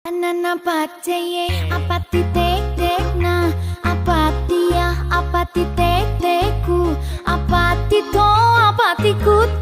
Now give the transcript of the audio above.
ನನ ಪಚ್ಚೆಯೇ ಅಪತಿ ತೇಕ್ ತೇಕ್ ನ ಅಪತಿಯ ಅಪತಿ ತೇಕ್ ತೇಕು ಅಪತಿ ತೋ ಅಪತಿ ಕುತ್.